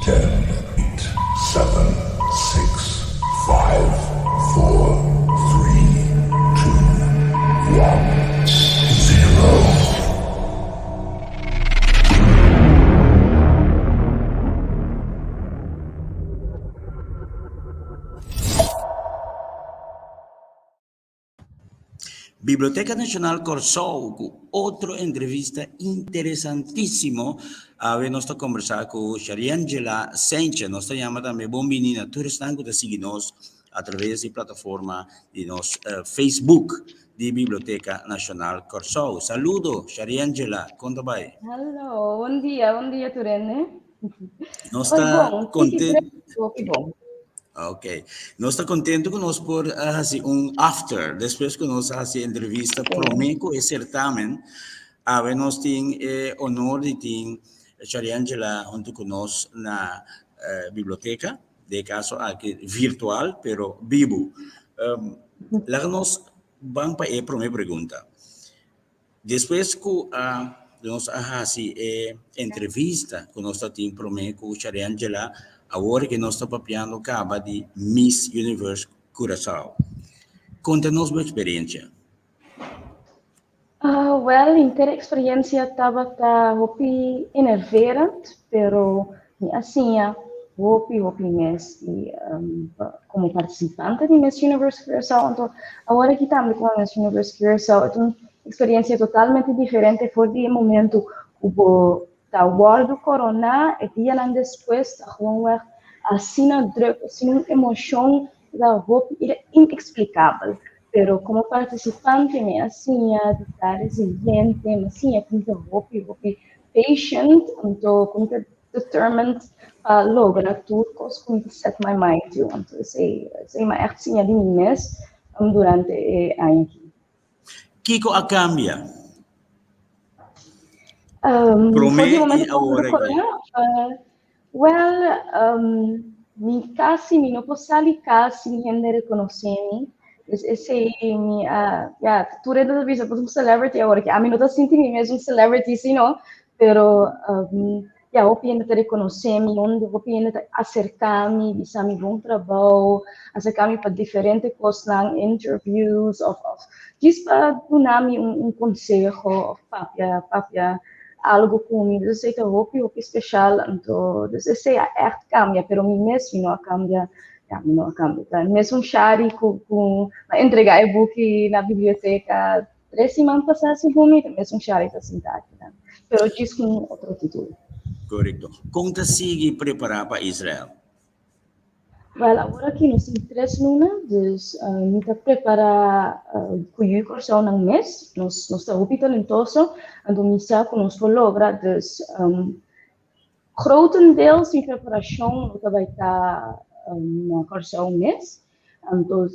Ten, eight, seven, six, five, four, three, two, one, zero. Biblioteca Nacional Kòrsou ku otro entrevista interesantísimo. Awe nos ta kombersá ku Shariangela Sanchez. Nos ta yama tambe bon bini na tur esnan ku ta sigui nos a traves di plataforma di nos Facebook di Biblioteca Nacional Kòrsou. Saludo Shariangela, kon ta bai? Hallo, bon dia, bon dia tur hende. Nos ta kontentu. Ok. Nos ta kontentu ku nos por hasi un after, despues ku nos a hasi entrevista promé ku e sertamen. Awe nos tin e honor di tin Shariangela huntu ku nos na biblioteka, den e kaso aki virtual pero bibu. Laga nos ban pa e promé pregunta. Despues ku a nos a hasi e entrevista ku nos ta tin promé ku Shariangela, awor ke nos ta papiando kaba di Miss Universe Curaçao. Konta nos bo eksperensia. Wèl, henter eksperensia tabata hopi enerverend, pero mi a siña hopi, hopi mes di komo partisipante di Miss Universe Curaçao. Anto awor aki tambe komo Miss Universe Curaçao e ta un eksperensia totalmente diferente for di e momento ku bo ta wòrdu koroná, e dianan despues ta gewoonweg asina drùk, asina un emoshon ta hopi ineksplikabel. Pero komo partisipante mi a siña di ta resiliente, mi a siña ku mi ta hopi, hopi patient, anto ku mi ta determined pa logra tur kos ku mi ta set my mind to. Anto esei, esei mi a ègt siña di mi mes durante e aña aki. Kiko a kambia? Promé i awor aki? Well, mi kasi mi no por sali kas sin hende rekonosé mi. Dus esei mi a, ya, tur hende ta bisa bo ta un celebrity awor aki. Ami no ta sinti mi mes un celebrity si no, pero ya, hopi hende ta rekonosé mi, hopi hende ta aserká mi, bisa mi bon trabou, aserká mi pa diferente kosnan, interviews òf òf djis pa duna mi un konseho òf papia papia algo ku mi. Dus esei ta hopi hopi speshal, anto dus esei a ègt kambia, pero mi mes mi no a kambia, ya mi no a kambia. Ta mesun Shari ku ku a entregá e buki na biblioteka tres siman pasá segun mi, ta mesun Shari ta sinta akinan, pero djis ku un otro título. Korekto. Kon ta sigui prepará pa Israel? Wel, awor aki nos tin tres luna, dus mi ta prepara ku yu Kòrsou nan mes. Nos nos ta hopi talentoso, anto mi sa ku nos por logra. Dus grotendeels mi preparashon lo ta bai ta na Kòrsou mes. Anto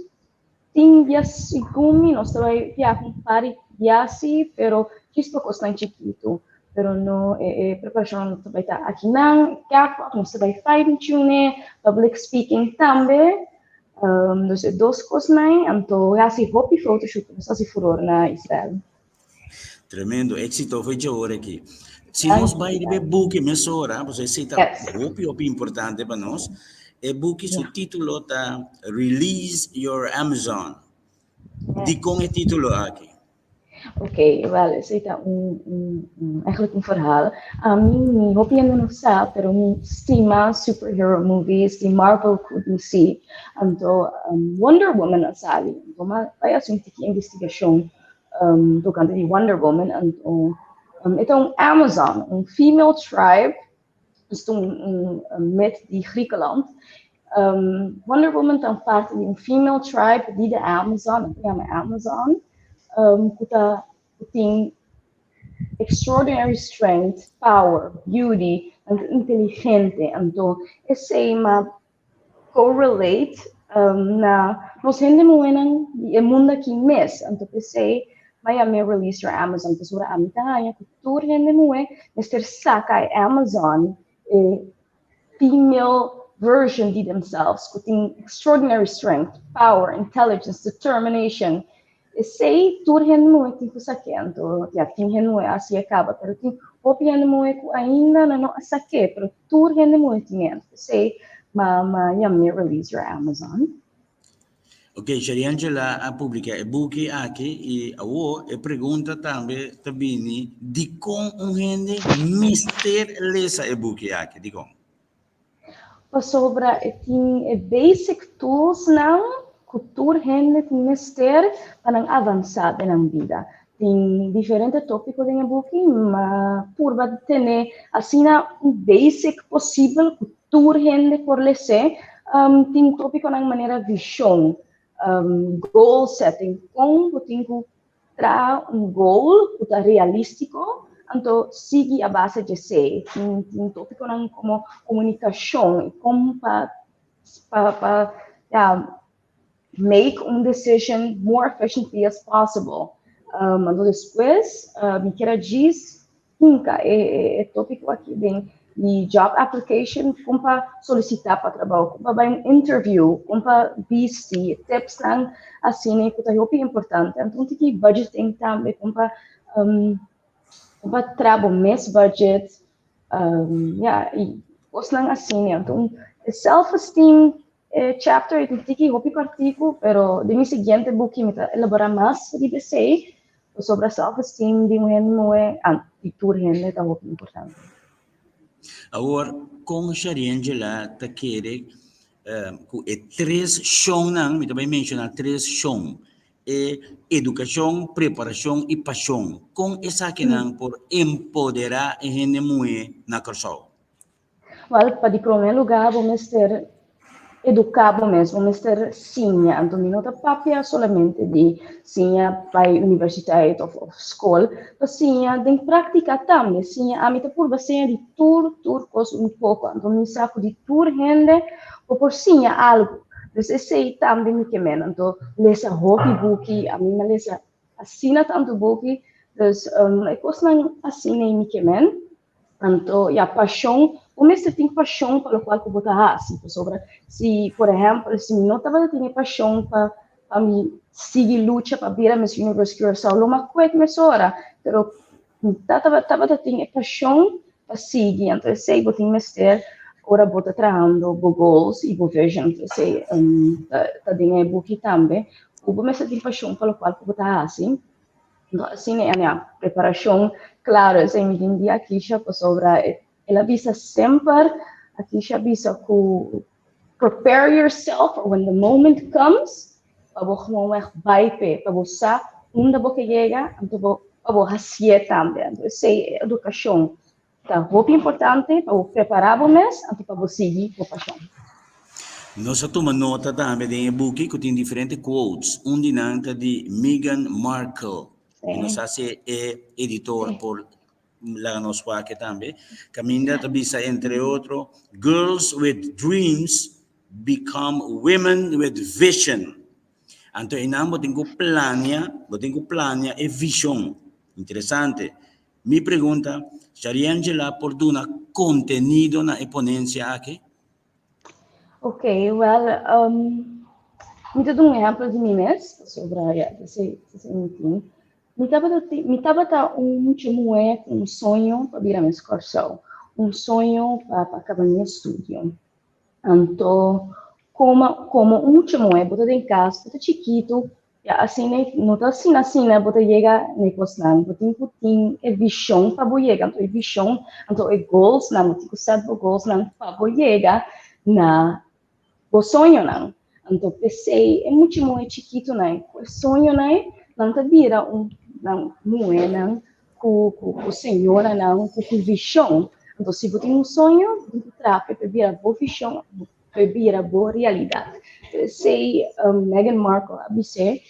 tin bia segun mi nos ta bai viaha un par di bia si, pero djis pa kosnan chikitu. Pero no e e preparashon no ta bai ta akinan, catwalk, nos ta bai fine tune, public speaking tambe. Dus e dos kosnan, anto hasi hopi photoshoot, nos hasi furor na Israel. Tremendo, éxito foi dje ora aki. Si nos bai riba e buki mesora, pasobra esei ta hopi hopi importante pa nos. E buki su título ta Release Your Amazon. Dikon e título aki? Ok, wel, esei ta un, un, un, eigenlijk un verhaal. Ami, mi hopi hende no sa, pero mi stima superhero movies di Marvel ku DC. Anto, Wonder Woman a sali. Anto, mi a bai hasi un tiki investigashon tocante di Wonder Woman, anto e ta un Amazon, un female tribe, dus ta un myth di Griekenland. Wonder Woman ta un parti di un female tribe di de Amazon, nan ta yama Amazon, ku ta ku tin extraordinary strength, power, beauty, nan ta inteligente, anto esei ma correlate na nos hende muhénan di e mundo aki mes. Anto p'esei m'a yam'é Release Your Amazon, pasobra ami ta haña ku tur hende muhé mester saka e Amazon, e female version di themselves, ku tin extraordinary strength, power, intelligence, determination. Esei tur hende muhé tin ku sak'é. Anto, ya, tin hende muhé a hasié kaba, pero tin. hopi hende muhé ku ainda nan no a sak'é, pero tur hende muhé tin e. P'esei m'a m'a yam'é Release Your Amazon. Ok, Shariangela a publica e buki aki y awo e pregunta tambe ta bini dikon un hende mester lesa e buki aki, dikon? Pasobra e tin e basic tools nan ku tur hende tin mester pa nan avansa den nan bida. Tin diferente tópiko den e buki, ma purba tene asina un basic posibel ku tur hende por les'é. Tin tópikonan manera vishon, goal setting, kon bo tin ku traha un goal ku ta realístiko, anto sigui a base djesei. Tin tin tópikonan komo komunikashon i kon pa pa pa ya make un decision more efficiently as possible. Anto despues mi kier a djis hinka e e tópiko aki den di job application, kon pa solisitá pa trabou, kon pa bai un interview, kon pa bisti, tipsnan asina ku ta hopi importante. Anto un tiki budgeting tambe, kon pa kon pa traha bo mes budget, ya, i kosnan asina. Anto e self esteem chapter e tin tiki hopi kòrtiku, pero den mi siguiente buki mi ta elaborá mas riba esei. Pasobra self esteem di un hende muhé, ah, di tur hende ta hopi importante. Awor, kon Shariangela ta kere ku e tres shonnan, mi ta bai menshoná tres shon, e edukashon, preparashon i pashon, kon esakinan por empoderá e hende muhé na Kòrsou? Wèl, pa di promé lugá bo mester eduká bo mes, bo mester siña. Anto mi no ta papia solamente di siña bai universiteit òf òf skol, pa siña den práktika tambe. Siña, ami ta purba siña di tur tur kos un poko. Anto mi sa ku di tur hende bo por siña algu. Dus esei tambe mi ke men. Anto lesa hopi buki, ami a lesa asina tantu buki. Dus e kosnan asina ei mi ke men. Anto, ya, pashon, bo mester tin pashon pa lokual ku bo ta hasi, pasobra si, por ehèmpel, si mi no tabata tin e pashon pa pa mi sigui lucha pa bira Miss Universe Curaçao, lo mi a kuet mesora, pero mi ta tabata tin e pashon pa sigui, anto esei bo tin mester ora bo ta trahando bo goals i bo vision, anto esei ta den e buki tambe, ku bo mester tin pashon pa lokual ku bo ta hasi. No asina e aña preparashon klaro esei mi tin di Akisha pasobra el a bisa semper Akisha a bisa ku prepare yourself for when the moment comes pa bo gewoonweg bai p'e pa bo sa unda bo ke yega anto bo pa bo hasié tambe anto esei e edukashon Ta hopi importante pa bo prepará bo mes anto pa bo sigui bo pashon. Nos a tuma nota tambe den e buki ku tin diferente quotes. Un di nan ta di Meghan Markle. I nos a hasi e editor por laga nos wak tambe. Kaminda ta bisa entre otro, Girls with dreams become women with vision. Anto einan bo tin ku plania, bo tin ku plania e vishon. Interesante. Mi pregunta, Shariangela por duna kontenido na e ponensia aki? Ok, wèl, mi ta duna un ehèmpel di mi mes, pasobra ya, esei esei mi tin. Mi tabata tin, mi tabata un mucha muhé ku un soño pa bira Miss Kòrsou, un soño pa pa kaba mi estudio. Anto, komo komo un mucha muhé bo ta den kas, bo ta chikitu, Ya asina no ta asina asina bo ta yega na e kosnan. Bo tin ku tin e vishon pa bo yega. Anto e vishon, anto e goalsnan, bo tin ku set bo goalsnan pa bo yega na bo soñonan. Anto p'esei e mucha muhé chikitunan ku e soñonan nan ta bira un nan muhénan ku ku señoranan ku ku vishon. Anto si bo tin un soño bo tin ku traha pa e bira bo vishon. Por bira bo realidat. Esei Meghan Markle a bis'é.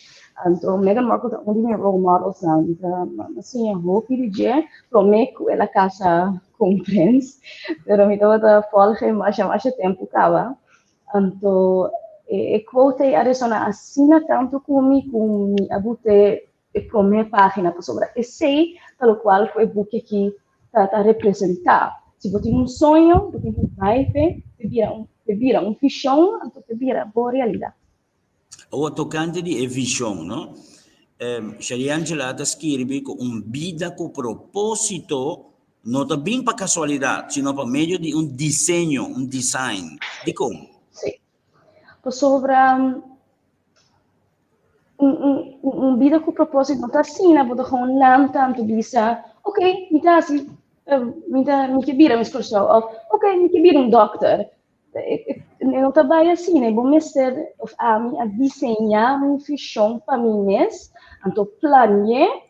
Anto Meghan Markle ta un di mi role models nan. Mi ta mi a siña hopi di dje promé ku el a kasa ku un prins. Pero mi tabata fòlg'e masha masha tempu kaba. Anto e quote ei a resoná asina tantu ku mi ku mi a but'é e promé página pasobra esei ta lokual ku e buki aki ta ta representá. Si bo tin un soño, bo tin ku bai p'e, p'e bira un p'e bira un vishon, anto p'e bira bo realidat. Awor tokante di e vishon, no? Shariangela ta skirbi ku un bida ku propósito. no ta bin pa kasualidat, sino pa medio di un diseño, un design. Dikon? Sí. Pasobra un, un, un bida ku propósito no ta asina, bo ta gewoon lanta anto bisa, ok, mi ta hasi, mi ta, mi ke bira Miss Kòrsou, òf ok, mi ke bira un dòkter. E no ta bai asina, bo mester, òf ami a diseñá mi vishon pa mi mes, anto plani'é,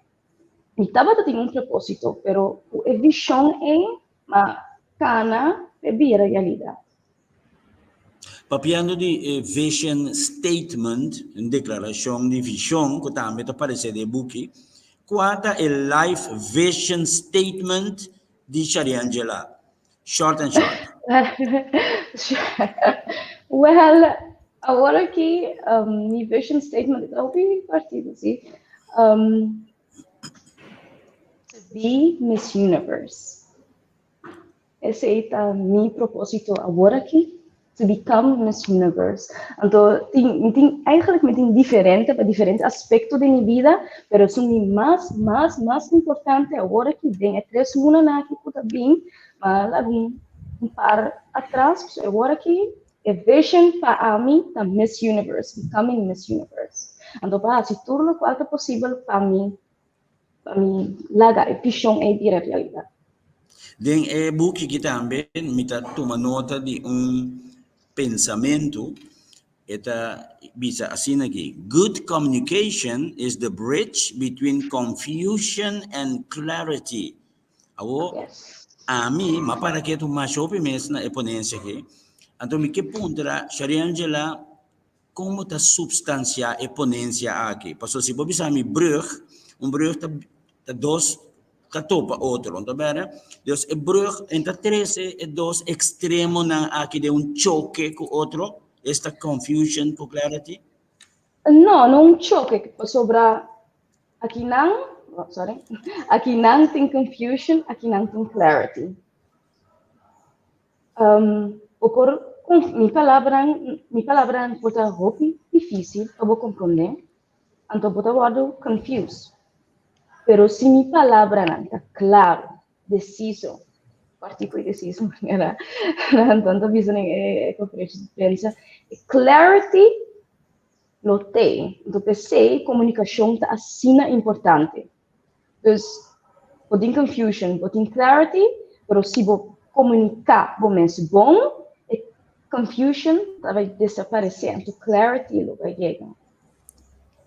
mi tabata tin un propósito, pero ku e vishon ei, m'a kana p'e bira realidat. Papiando di e vision statement, un deklarashon di vishon ku tambe ta paresé den e buki, kua ta e life vision statement di Shariangela? Short and short. Well, awor aki mi vision statement ta hopi partido, si. To be Miss Universe. Esei ta mi propósito awor aki, to become Miss Universe. Anto tin, mi tin, eigenlijk mi tin diferente pa diferente aspecto di mi bida, pero esun di mas, mas, mas importante awor aki den e tres lunanan aki ku ta bin, ma laga un, un par atras, so awor aki e vision pa ami ta Miss Universe, becoming Miss Universe. Anto pa hasi tur lokual ta posibel pa mi Pa mi laga e vision ei bira realidat. Den e buki aki tambe mi ta tuma nota di un pensamentu, e ta bisa asina aki, Good communication is the bridge between confusion and clarity. Awor, ami, m'a para ketu masha hopi mes na e ponencia aki, anto mi ke puntra Shariangela, Kon bo ta supstansiá e ponensia aki? Pasobra si bo bisa mi brùg, un brùg ta ta dos ta topa otro, no ta bèrdè? Dus e brùg en ta trese e dos ekstremonan aki den un choke ku otro, esta confusion ku clarity? No, no un choke, pasobra akinan, sorry, akinan tin confusion, akinan tin clarity. Bo por mi palabranan mi palabranan por ta hopi difícil pa bo comprende, anto bo ta wòrdu confused. Pero si mi palabranan ta claro, deciso, partico y deciso manera nan ta bisa den e conferencia di prensa, e clarity lo t'ei. Anto p'esei comunicacion ta asina importante. Dus bo tin confusion, bo tin clarity, pero si bo comunica bo mes bon, e confusion ta bai desaparece, anto clarity lo bai yega.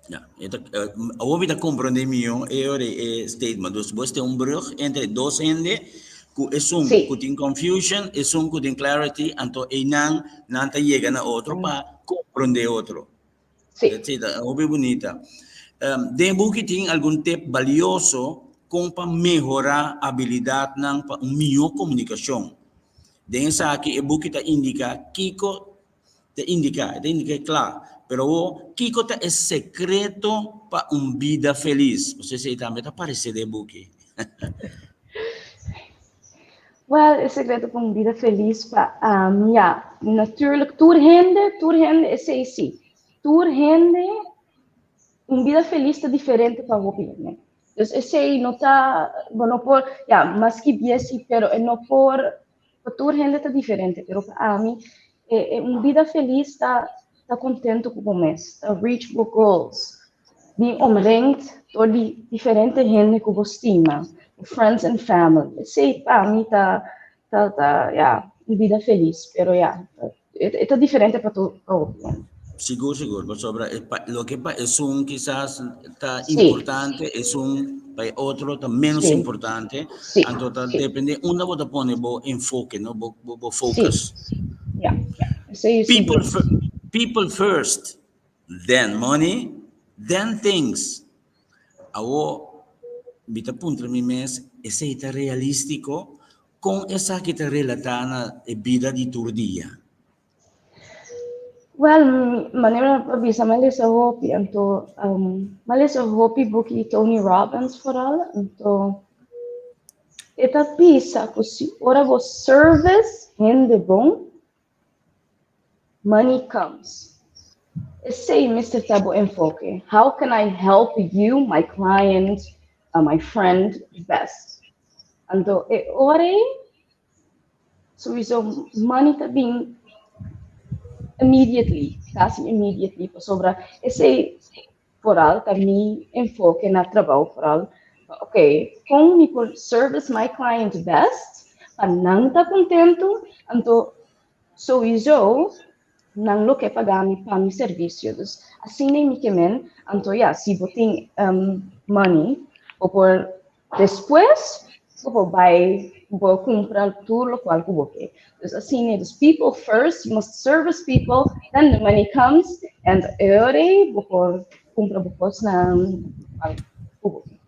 Ja, e ta, awor mi ta comprende mihó e ora e statement. Dus bo este un brug entre dos hende ku esun Sí. ku tin confusion, esun ku tin clarity, anto einan nan ta yega na otro pa comprende otro. Sí. Sí, ta hopi bunita. Um, den buki tin algun tip balioso kon pa mehorá abilidatnan pa un mihó komunikashon. Den esaki e buki ta indiká kiko ta indiká, e ta indiká kla, pero awor kiko ta e sekreto pa un bida felis? Bo esei tambe ta paresé den e buki. Well, e sekreto pa un bida felis pa ami, ya, natuurlijk tur hende, tur hende, esei si, tur hende, un bida felis ta diferente pa hopi hende. Dus esei no ta, bo no por, ya, maski bia si, pero e no por, pa tur hende ta diferente, pero pa ami, e e un bida felis ta ta contento cu bo mes, ta reach bo goals, bin omringd door di diferente hende cu bo stima, bo friends and family. Esey pa mi ta ta ta ya un bida felis, pero ya e ta diferente pa tur pa hopi hende. Sigur sigur, pasobra e pa loke pa esun kisas ta importante, esun pa e otro ta menos importante, anto ta depende unda bo ta pone bo enfoke, no, bo bo focus. Ya, ya, esei sigur. People people first, then money, then things. Awo mi ta puntra mi mes, esei ta realistico? Con esaki ta relata na e bida di tur dia? Well, manera mi a bisa mi a lesa hopi, anto mi a lesa hopi buki di Tony Robbins vooral, anto e ta bisa ku si ora bo service hende bon, money comes. Esei mester ta bo enfoke, how can I help you, my client, my friend, best? Anto e ora ei sowieso money ta bin immediately, casi immediately, pasobra esei vooral ta mi enfoke na trabou vooral. Ok, kon mi por service my client best pa nan ta kontentu, anto sowieso nan lo ke paga mi pa mi servisio. Dus asina mi ke men, anto ya, si bo tin money, bo por despues bo por bai bo kumpra tur lokual ku bo ke. Dus asina, dus people first, you must service people, then the money comes, and e ora ei bo por kumpra bo kosnan ku bo ke.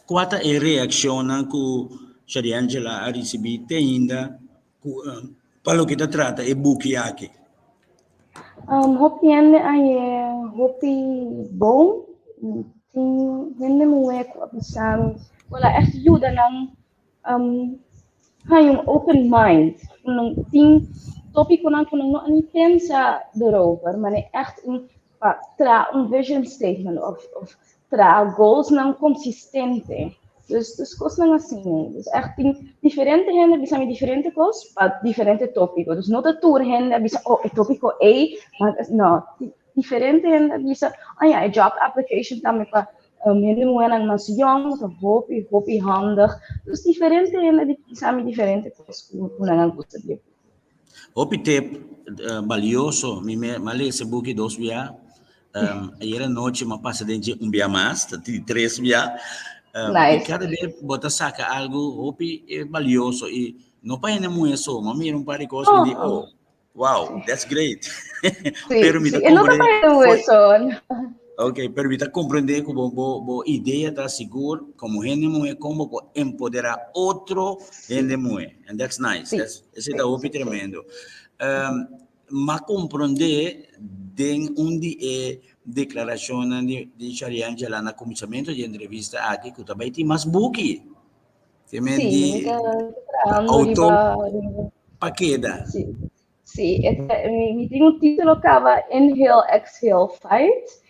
Kua ta e reakshonnan ku Shariangela a risibí te ainda ku pa loke ta trata e buki aki? Hopi hende a ye hopi bon. Tin hende muhé ku a bisa mi ku el a ègt yuda nan haña un open mind. Nan tin tópikonan ku nan no a ni pensa erover, ma e ègt un pa traha un vision statement òf traha goalsnan konsistente. Dus, dus kosnan asina. Dus ègt tin diferente hende a bisa mi diferente kos pa diferente tópiko. Dus no ta tur hende a bisa, oh, e tópiko ei, ma no. Diferente hende a bisa, oh ja, e job application tambe pa hende muhénan mas yòn ta hopi, hopi handig. Dus diferente hende a bisa mi diferente kos ku nan a gusta di e buki. Hopi tip balioso. Mi me a lesa e buki dos bia. Ayer anochi mi a pasa den dje un bia mas, ta di tres bia. Nice. I kada bia bo ta saka algu hopi balioso i no pa hende muhé so, mi a mira un par di kos mi di, oh, wow, that's great. Sí, Pero mi ta sí, e no ta komprende pa hende muhé so. Ok, pero mi ta komprende ku bo bo bo idea ta sigur komo hende muhé kon bo por empoderá otro hende muhé. And that's nice. Sí, That's, esei sí, ta hopi sí, sí. tremendo. M'a komprondé den un di e deklarashonnan di di Shariangela na kuminsamentu di e entrevista aki ku ta bai tin mas buki. Te men Sí, di mi ta trahando outor riba riba pa keda. Sí, sí, e ta mi mi tin un título kaba Inhale, Exhale, Fight.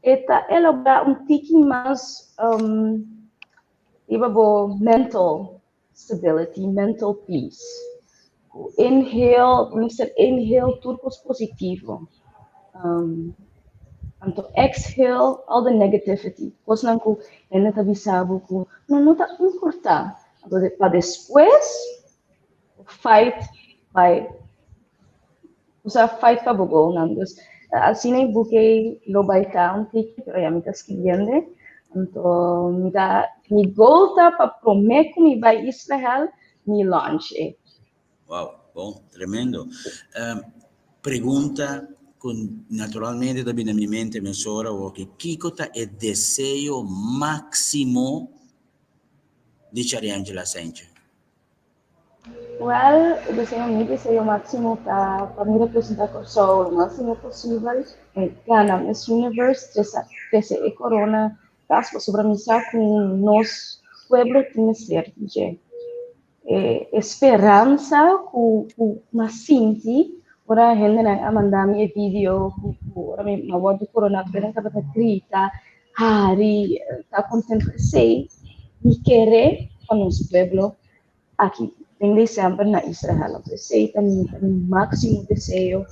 E ta elaborá un tiki mas riba bo mental stability, mental peace. Ku inhale, mester inhale tur kos positivo. Anto exhale all the negativity, kosnan ku hende ta bisa bo ku no no ta importá. Anto pa despues fight by, osea fight pa bo goalnan. Dus asina e buki ei lo bai ta un tiki, pero ya mi ta skibiendo. Anto mi ta, mi goal ta pa promé ku mi bai Israel mi launch e. Wow, bon, tremendo. Pregunta ku naturalmente ta bini na mi mente mesora awor ki, kiko ta e deseo máksimo di Chariangela Saintje? Well, e deseo, mi deseo máksimo ta pa mi representá Kòrsou lo máksimo posibel en gana Miss Universe, trese e korona kas pasobra mi sa ku nos pueblo tin mester di dje. E speransa ku ku m'a sinti ora hendenan a manda mi e video ku ku ora mi a wòrdu koroná tur hende tabata grita, hari, ta kontentu. Esei mi kere pa nos pueblo aki den desèmber na Israel. Anto esei ta mi ta mi máksimo deseo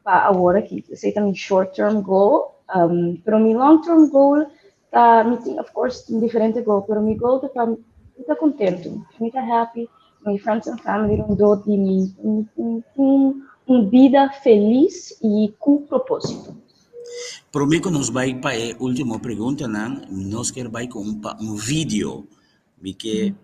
pa awor aki. Esei ta mi short term goal, pero mi long term goal ta mi tin of course tin diferente goal, pero mi goal ta pa mi ta kontentu, mi ta happy, mi friends and family rondó di mi, mi tin un bida felis i ku propósito. Promé ku nos bai pa e último preguntanan, nos kier bai ku un pa un video. Mi ke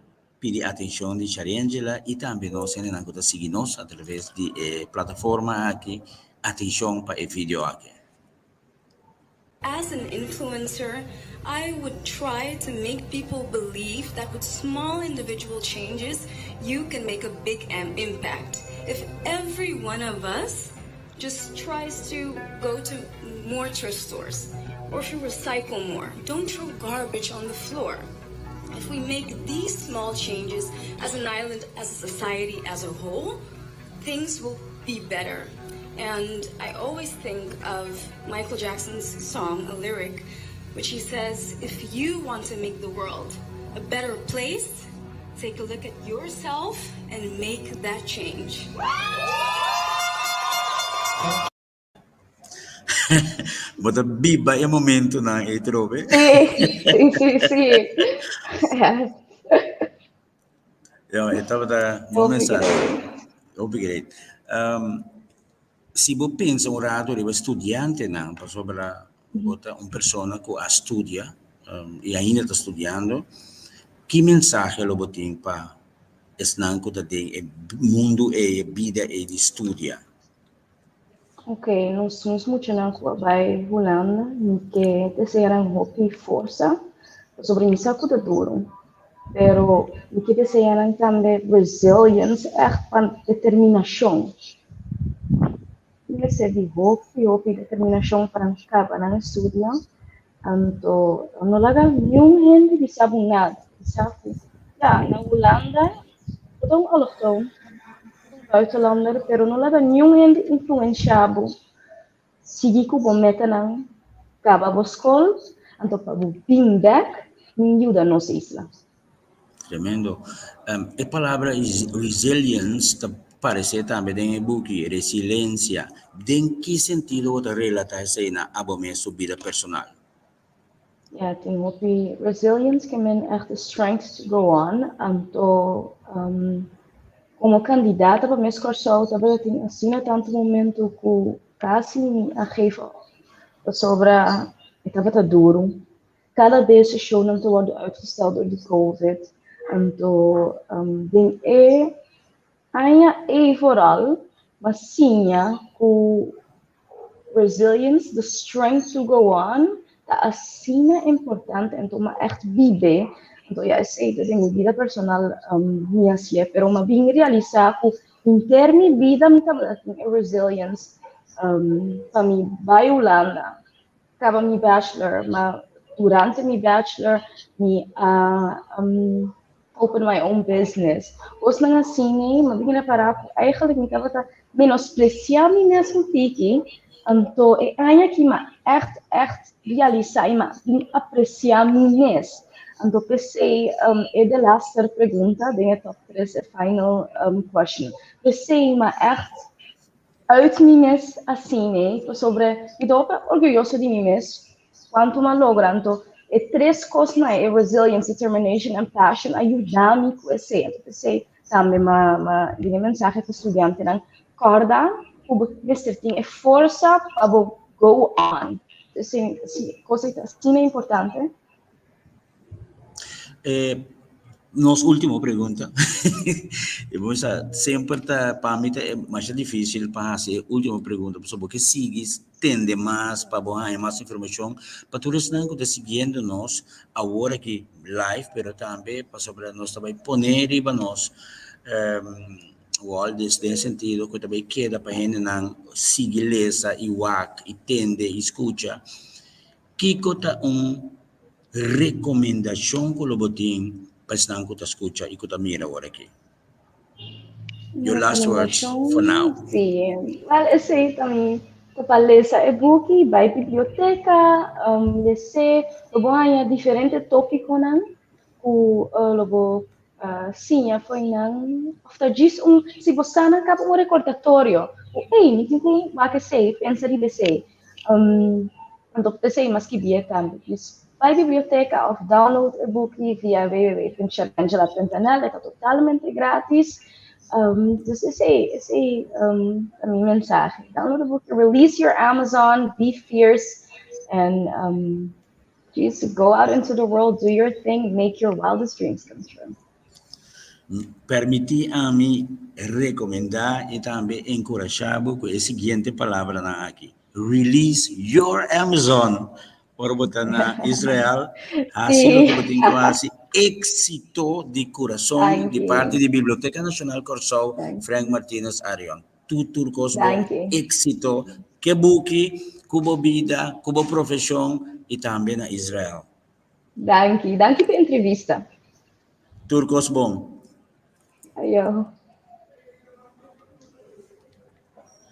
pidi atenshon di Shariangela i tambe nos hendenan ku ta sigui nos atraves di e plataforma aki, atenshon pa e video aki. As an influencer, I would try to make people believe that with small individual changes, you can make a big impact. If every one of us just tries to go to more thrift stores, or if you recycle more, don't throw garbage on the floor. If we make these small changes as an island, as a society as a whole, things will be better. And I always think of Michael Jackson's song, a lyric, which he says, if you want to make the world a better place, Take a look at yourself and make that change. Bo ta biba e momentonan ei trobe. Sí, sí, sí, sí. Yes. Ja, e tabata un Hopi mensahe. great. Hopi great. Um, si bo pensa un rato riba studiantenan, pasobra bo ta un persona ku a studia um, i ainda ta studiando, ki mensahe lo bo tin pa esnan ku ta den e mundu ei, e bida ei di studia? Ok, nos nos muchanan ku a bai Hulanda, mi ke desea nan hopi forsa, pasobra mi sa ku ta duru, pero mi ke desea nan tambe resilience, ègt pa determinashon. Mester di hopi hopi determinashon pa nan kaba nan estudio, anto no laga niun hende bisa bo nada, bisa ku ya na Hulanda bo ta un allochtoon, un buitenlander, pero no laga niun hende influensha bo, sigui ku bo metanan, kaba bo skol, anto pa bo bin bèk bin yuda nos isla. Tremendo. E palabra resilience ta parece tambe den e buki, resiliencia. Den ki sentido bo ta relata esei na abo mes su bida personal? Ja, tin hopi resilience ke men echt de strength to go on. Anto um, como candidata pa Miss Kòrsou tabata tin asina tantu momento ku kasi mi a geef op. Pasobra e tabata duru. Kada bes e shownan ta wòrdu uitgesteld dor di covid. Anto den e aña ei vooral m'a siña ku resilience, the strength to go on, ta asina importante. Anto m'a ègt bib'é. Anto ya esei ta den mi bida personal mi hasié, pero m'a bin realisá ku henter mi bida mi tabata tin e resilience pa mi bai Hulanda. Kaba mi bachelor, ma durante mi bachelor mi a open my own business. Kosnan asina mi a begin repará ku eigenlijk mi tabata menospresiá mi mes un tiki, anto e aña aki mi a ègt ègt realisá i mi a bin apresiá mi mes. Anto p'esei e delaster pregunta den e top tres, e final question, p'esei mi a ègt Uit mi mes asina, pasobra mi ta hopi orguyoso di mi mes cuanto m'a logra. Anto e tres cosnan, e resilience, determination and passion a yuda mi cu esey. Anto p'esey tambe m'a m'a duna e mensahe pa studiantenan, corda cu bo mester tin e forsa pa bo go on. Esey cos ey ta asina importante. Eh, nos último pregunta. E bo sa, semper ta, pa mi ta masha difícil pa hasi e último pregunta, pasobra bo ke sigui tende mas, pa bo haña mas informashon, pa tur esnan ku ta siguiendo nos awor aki live, pero tambe pasobra nos ta bai pone riba nos wall, des den sentido ku ta bai keda pa hendenan sigui lesa i wak i tende i skucha. Kiko ta un rekomendashon ku lo bo tin pa esnan ku ta skucha i ku ta mira awor aki? Your last words for now. Sí, wel esei ta mi ta pa lesa e buki, bai biblioteka, um, les'é, lo bo haña diferente tópikonan ku uh, lo bo uh, siña for nan, of ta djis un, si bo sa nan kaba un rekordatorio, ku ei, mi tin ku wak esei, pensa riba esei. Um, anto p'esei mas skibié tambe. Dus bai biblioteka of download e buki via www.sharangela.nl, e ta totalmente gratis. Um, dus esei, esei um, ta mi mensahe. Download e buki, release your Amazon, be fierce, and um, just go out into the world, do your thing, make your wildest dreams come true. Permití ami rekomendá i tambe enkurashá bo ku e siguiente palabranan aki, Release your Amazon! Ora bo ta na Israel, hasi loke bo tin ku hasi. Éksito di kurason di parti di Biblioteka Nashonal Kòrsou, Frank Martinus Arion. Tur tur kos bo éksito ke buki, ku bo bida, ku bo profeshon i tambe na Israel. Danki. Danki pa e entrevista. Tur kos bon. Ayo.